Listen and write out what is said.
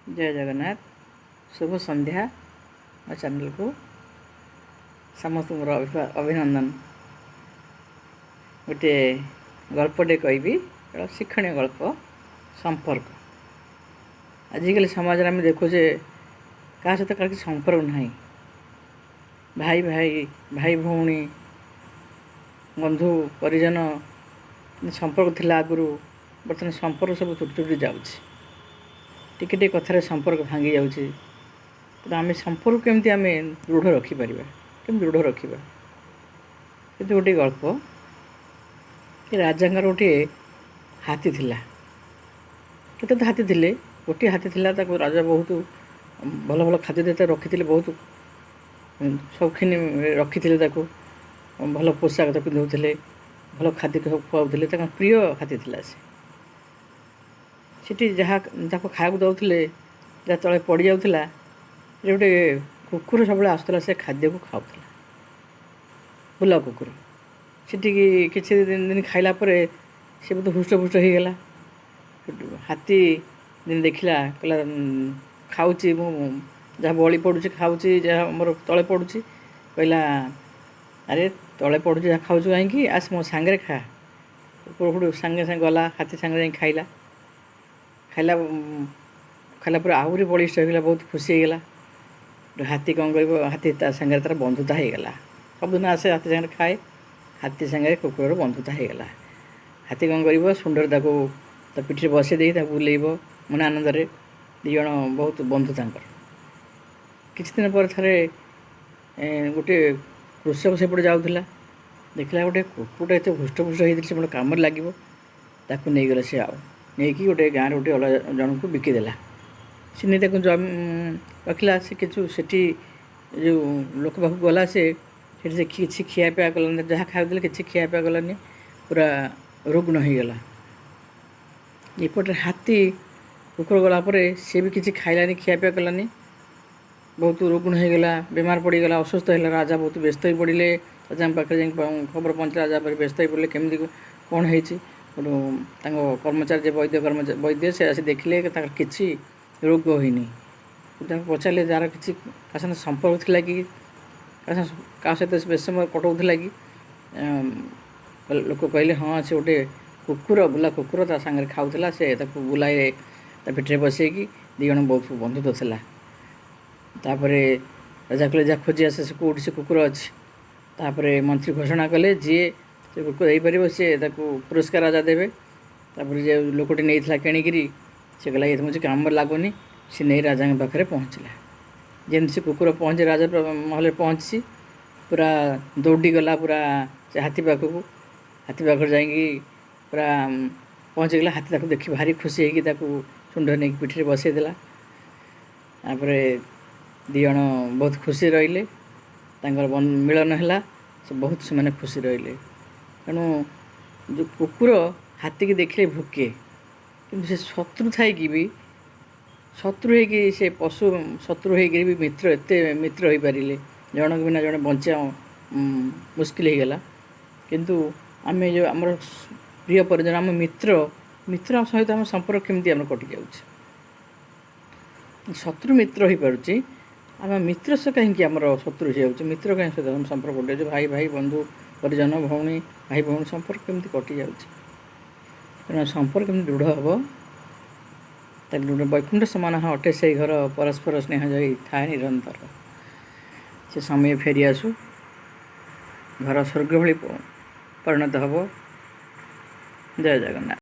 ଜୟ ଜଗନ୍ନାଥ, ଶୁଭ ସନ୍ଧ୍ୟା। ମୋ ଚ୍ୟାନେଲକୁ ସମସ୍ତଙ୍କର ଅଭିନନ୍ଦନ। ଗୋଟିଏ ଗଳ୍ପଟେ କହିବି, ଶିକ୍ଷଣୀୟ ଗଳ୍ପ, ସମ୍ପର୍କ। ଆଜିକାଲି ସମାଜରେ ଆମେ ଦେଖୁଛେ କାହା ସହିତ କାହାର କିଛି ସମ୍ପର୍କ ନାହିଁ। ଭାଇ ଭାଇ, ଭାଇ ଭଉଣୀ, ବନ୍ଧୁ ପରିଜନ ସମ୍ପର୍କ ଥିଲା ଆଗରୁ, ବର୍ତ୍ତମାନ ସମ୍ପର୍କ ସବୁ ତୁଟି ତୁଟି ଯାଉଛି। ଟିକେ ଟିକେ କଥାରେ ସମ୍ପର୍କ ଭାଙ୍ଗି ଯାଉଛି। ତେଣୁ ଆମେ ସମ୍ପର୍କ କେମିତି ଆମେ ଦୃଢ଼ ରଖିପାରିବା, କେମିତି ଦୃଢ଼ ରଖିବା? କିନ୍ତୁ ଗୋଟିଏ ଗଳ୍ପ କି ରାଜାଙ୍କର ଗୋଟିଏ ହାତୀ ଥିଲା। କେତେ ତ ହାତୀ ଥିଲେ, ଗୋଟିଏ ହାତୀ ଥିଲା। ତାକୁ ରାଜା ବହୁତ ଭଲ ଭଲ ଖାଦ୍ୟ ଦେଇ ତାକୁ ରଖିଥିଲେ, ବହୁତ ସୌଖିନ ରଖିଥିଲେ ତାକୁ। ଭଲ ପୋଷାକ ତାକୁ ପିନ୍ଧଉଥିଲେ, ଭଲ ଖାଦ୍ୟ ଖୁଆଉଥିଲେ। ତାଙ୍କ ପ୍ରିୟ ହାତୀ ଥିଲା ସେ। ସେଠି ଯାହା ତାକୁ ଖାଇବାକୁ ଦେଉଥିଲେ, ଯାହା ତଳେ ପଡ଼ିଯାଉଥିଲା, ଗୋଟେ କୁକୁର ସବୁବେଳେ ଆସୁଥିଲା, ସେ ଖାଦ୍ୟକୁ ଖାଉଥିଲା, ବୁଲା କୁକୁର। ସେଠିକି କିଛି ଦିନ ଖାଇଲା ପରେ ସେ ବହୁତ ହୃଷ୍ଟପୁଷ୍ଟ ହେଇଗଲା। ହାତୀ ଦିନେ ଦେଖିଲା, କହିଲା, ଖାଉଛି ମୁଁ, ଯାହା ବଳି ପଡ଼ୁଛି ଖାଉଛି, ଯାହା ମୋର ତଳେ ପଡ଼ୁଛି। କହିଲା, ଆରେ ତଳେ ପଡ଼ୁଛି ଯାହା ଖାଉଛୁ କାହିଁକି? ଆସ ମୋ ସାଙ୍ଗରେ ଖା। କୁକୁର ସାଙ୍ଗେ ସାଙ୍ଗେ ଗଲା, ହାତୀ ସାଙ୍ଗରେ ଯାଇ ଖାଇଲା। ଖାଇଲା ଖାଇଲା ପରେ ଆହୁରି ବଳିଷ୍ଠ ହେଇଗଲା, ବହୁତ ଖୁସି ହେଇଗଲା। ହାତୀ କ'ଣ କରିବ? ହାତୀ ତା ସାଙ୍ଗରେ ତା'ର ବନ୍ଧୁତା ହେଇଗଲା। ସବୁଦିନ ଆସେ, ହାତୀ ସାଙ୍ଗରେ ଖାଏ। ହାତୀ ସାଙ୍ଗରେ କୁକୁରର ବନ୍ଧୁତା ହେଇଗଲା। ହାତୀ କ'ଣ କରିବ? ଶୁଣ୍ଢରେ ତାକୁ ତା ପିଠିରେ ବସେଇ ଦେଇକି ତାକୁ ବୁଲେଇବ ମନ ଆନନ୍ଦରେ। ଦୁଇ ଜଣ ବହୁତ ବନ୍ଧୁ ତାଙ୍କର। କିଛି ଦିନ ପରେ ଥରେ ଗୋଟିଏ କୃଷକ ସେପଟେ ଯାଉଥିଲା। ଦେଖିଲା ଗୋଟେ କୁକୁରଟା ଏତେ ହୃଷ୍ଟପୁଷ୍ଟ ହେଇଥିଲା, ସେ ଗୋଟେ କାମରେ ଲାଗିବ। ତାକୁ ନେଇଗଲା ସେ, ଆଉ ନେଇକି ଗୋଟେ ଗାଁରେ ଗୋଟେ ଅଲଗା ଜଣଙ୍କୁ ବିକିଦେଲା। ସେ ନେଇ ତାକୁ ରଖିଲା। ସେ କିଛି ସେଠି ଯେଉଁ ଲୋକ ପାଖକୁ ଗଲା, ସେ ସେଠି ସେ କିଛି ଖିଆପିଆ କଲାନି। ଯାହା ଖାଇବାକୁ ଦେଲେ କିଛି ଖିଆପିଆ କଲାନି, ପୁରା ରୁଗ୍ଣ ହେଇଗଲା। ଏପଟରେ ହାତୀ କୁକୁର ଗଲା ପରେ ସିଏ ବି କିଛି ଖାଇଲାନି, ଖିଆପିଆ କଲାନି, ବହୁତ ରୁଗ୍ଣ ହେଇଗଲା, ବେମାର ପଡ଼ିଗଲା, ଅସୁସ୍ଥ ହେଲା। ରାଜା ବହୁତ ବ୍ୟସ୍ତ ହେଇ ପଡ଼ିଲେ। ରାଜାଙ୍କ ପାଖରେ ଯାଇ ଖବର ପହଞ୍ଚିଲା। ରାଜା ପାଖରେ ବ୍ୟସ୍ତ ହେଇ ପଡ଼ିଲେ, କେମିତି କ'ଣ ହେଇଛି। ସେଠୁ ତାଙ୍କ କର୍ମଚାରୀ ଯେ ବୈଦ୍ୟ, କର୍ମଚାରୀ ବୈଦ୍ୟ, ସେ ଆସି ଦେଖିଲେ ତାଙ୍କର କିଛି ରୋଗ ହେଇନି। ତାଙ୍କୁ ପଚାରିଲେ, ଯାହାର କିଛି କାହା ସାଙ୍ଗେ ସମ୍ପର୍କ ଥିଲା କି? କାହା ସହିତ ବେଶୀ ସମୟ କଟାଉଥିଲା କି? ଲୋକ କହିଲେ, ହଁ, ସେ ଗୋଟେ କୁକୁର, ବୁଲା କୁକୁର ତା ସାଙ୍ଗରେ ଖାଉଥିଲା। ସେ ତାକୁ ବୁଲାଏ ତା ପିଠିରେ ବସେଇକି। ଦୁଇ ଜଣ ବହୁତ ବନ୍ଧୁତ୍ୱ ଥିଲା। ତାପରେ ରାଜା କହିଲେ, ଯାହା ଖୋଜି ଆସେ ସେ କେଉଁଠି ସେ କୁକୁର ଅଛି। ତାପରେ ମନ୍ତ୍ରୀ ଘୋଷଣା କଲେ, ଯିଏ ସେ କୁକୁର ଦେଇପାରିବ ସିଏ ତାକୁ ପୁରସ୍କାର ରାଜା ଦେବେ। ତାପରେ ଯେ ଲୋକଟି ନେଇଥିଲା କିଣିକିରି, ସେ କହିଲା, ଏ ତ କିଛି କାମରେ ଲାଗୁନି। ସେ ନେଇ ରାଜାଙ୍କ ପାଖରେ ପହଞ୍ଚିଲା। ଯେମିତି ସେ କୁକୁର ପହଞ୍ଚି ରାଜା ମହଲରେ ପହଞ୍ଚିଛି, ପୁରା ଦୌଡ଼ିଗଲା ପୁରା ସେ ହାତୀ ପାଖକୁ। ହାତୀ ପାଖରେ ଯାଇକି ପୁରା ପହଞ୍ଚିଗଲା। ହାତୀ ତାକୁ ଦେଖି ଭାରି ଖୁସି ହେଇକି ତାକୁ ଶୁଣ୍ଢ ନେଇକି ପିଠିରେ ବସେଇ ଦେଲା। ତାପରେ ଦୁଇ ଜଣ ବହୁତ ଖୁସି ରହିଲେ। ତାଙ୍କର ମିଳନ ହେଲା, ସେ ବହୁତ ସେମାନେ ଖୁସି ରହିଲେ। ତେଣୁ ଯେଉଁ କୁକୁର ହାତୀକି ଦେଖିଲେ ଭୁକେ, କିନ୍ତୁ ସେ ଶତ୍ରୁ ଥାଇକି ବି, ଶତ୍ରୁ ହେଇକି, ସେ ପଶୁ ଶତ୍ରୁ ହେଇକିରି ବି ମିତ୍ର, ଏତେ ମିତ୍ର ହେଇପାରିଲେ। ଜଣକ ବିନା ଜଣେ ବଞ୍ଚିବା ମୁସ୍କିଲ ହେଇଗଲା। କିନ୍ତୁ ଆମେ ଯେଉଁ ଆମର ପ୍ରିୟ ପରିଜନ, ଆମ ମିତ୍ର, ମିତ୍ର ସହିତ ଆମ ସମ୍ପର୍କ କେମିତି ଆମର କଟିଯାଉଛି? ଶତ୍ରୁ ମିତ୍ର ହେଇପାରୁଛି, ଆମ ମିତ୍ର ସହ କାହିଁକି ଆମର ଶତ୍ରୁ ହେଇଯାଉଛି? ମିତ୍ର କାହିଁ ସହିତ ଆମ ସମ୍ପର୍କ କଟିଯାଉଛି? ଭାଇ ଭାଇ, ବନ୍ଧୁ ପରିଜନ, ଭଉଣୀ, ଭାଇ ଭଉଣୀ ସମ୍ପର୍କ କେମିତି କଟିଯାଉଛି? ତେଣୁ ସମ୍ପର୍କ କେମିତି ଦୃଢ଼ ହେବ? ତାକୁ ଦୃଢ଼ ବୈକୁଣ୍ଠ ସମାନ ଅଟେ ସେଇ ଘର, ପରସ୍ପର ସ୍ନେହ ଯାଇ ଥାଏ ନିରନ୍ତର। ସେ ସମୟ ଫେରି ଆସୁ, ଘର ସ୍ୱର୍ଗ ଭଳି ପରିଣତ ହେବ। ଜୟ ଜଗନ୍ନାଥ।